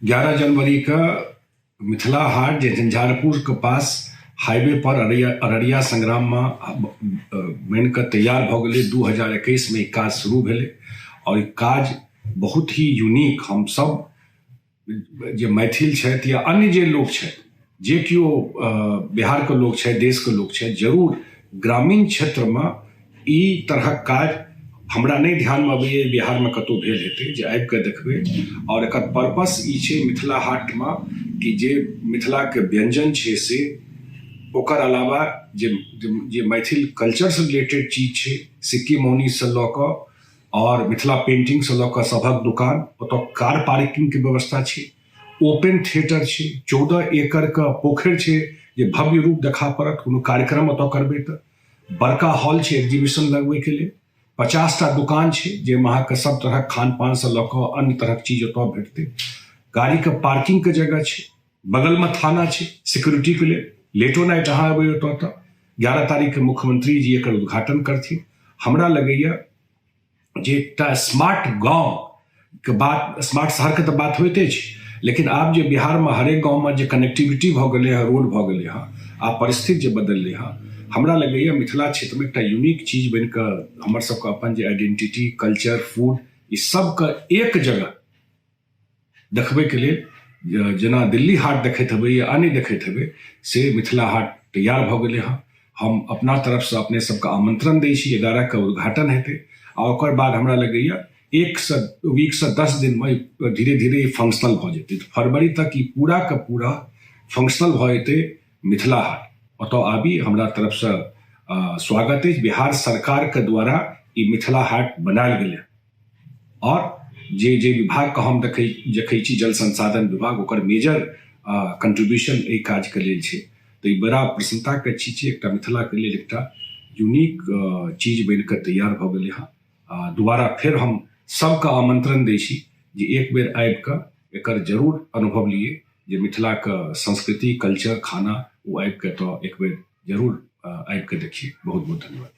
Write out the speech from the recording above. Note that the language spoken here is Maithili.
11 जनवरी के मिथिला हाट जे झंझारपुर के पास हाईवे पर अररिया अररिया संग्राममे बनि कऽ तैयार भऽ गेलै। 2021मे ई काज शुरू भेलै आओर ई काज बहुत ही यूनिक। हमसभ जे मैथिल छथि या अन्य जे लोक छथि, जे केओ बिहारके लोक छथि, देशके लोक छथि, जरूर ग्रामीण क्षेत्रमे ई तरहक काज हमरा नहि ध्यानमे अबैए बिहारमे कतहु भेल हेतै, जे आबि कऽ देखबै। आओर एकर पर्पस ई छै मिथिला हाटमे कि जे मिथिलाके व्यञ्जन छै से, ओकर अलावा जे जे मैथिल कल्चरसँ रिलेटेड चीज छै, सिक्की मौनीसँ लऽ कऽ आओर मिथिला पेन्टिंगसँ लऽ कऽ सभक दोकान ओतऽ, कार पार्किंगके व्यवस्था छै, ओपन थिएटर छै, 14 एकड़के पोखरि छै जे भव्य रूप देखा पड़त कोनो कार्यक्रम ओतऽ करबै तऽ, बड़का हॉल छै एग्जीबिशन लगबैके लेल, 50टा दुकान छै जाहिमे अहाँके सब तरहक खान पानसँ लऽ कऽ अन्य तरहक चीज ओतऽ भेटतै, गाड़ीके पार्किंगके जगह छै, बगलमे थाना छै सिक्योरिटीके लेल। लेटो नाइट अहाँ अबै ओतऽ तऽ 11 तारीखके मुख्यमंत्री जी एकर उद्घाटन करथिन। हमरा लगैए जे एकटा स्मार्ट गाँवके बात, स्मार्ट शहरके तऽ बात होइते छै, लेकिन आब जे बिहारमे हरेक गाँवमे जे कनेक्टिविटी भऽ गेलै हँ, रोड भऽ गेलै हँ, आब परिस्थिति जे बदललै हँ, हमरा लगैए मिथिला क्षेत्रमे एकटा यूनिक चीज बनि कऽ हमर सबके अपन जे आइडेंटिटी, कल्चर, फूड, ई सबके एक जगह देखबैके लेल, जेना दिल्ली हाट देखैत हेबै या अन्य देखैत हेबै, से मिथिला हाट तैयार भऽ गेलै हँ। हम अपना तरफसँ अपने सबके आमंत्रण दै छी। 11के उद्घाटन हेतै आ ओकर बाद हमरा लगैए एकसँ वीकसँ 10 दिनमे धीरे धीरे ई फंक्शनल भऽ जेतै। फरवरी तक ई पूरा के पूरा फंक्शनल भऽ जेतै मिथिला हाट। ओतऽ आबी, हमरा तरफसँ स्वागत अछि। बिहार सरकारके द्वारा ई मिथिला हाट बनायल गेलै आओर जे जे विभागके हम देखै देखै छी, जल संसाधन विभाग, ओकर मेजर कंट्रीब्यूशन एहि काजके लेल छै। तऽ ई बड़ा प्रसन्नताके चीज छै। एकटा मिथिलाके लेल एकटा यूनिक चीज बनि कऽ तैयार भऽ गेलै हँ। आ दुबारा फेर हम सबके आमंत्रण दै छी जे एक बेर आबि कऽ एकर जरूर अनुभव लियै, जे मिथिलाके संस्कृति, कल्चर, खाना, ओ आबि कऽ एतऽ एक बेर जरूर आबि कऽ देखियै। बहुत बहुत धन्यवाद।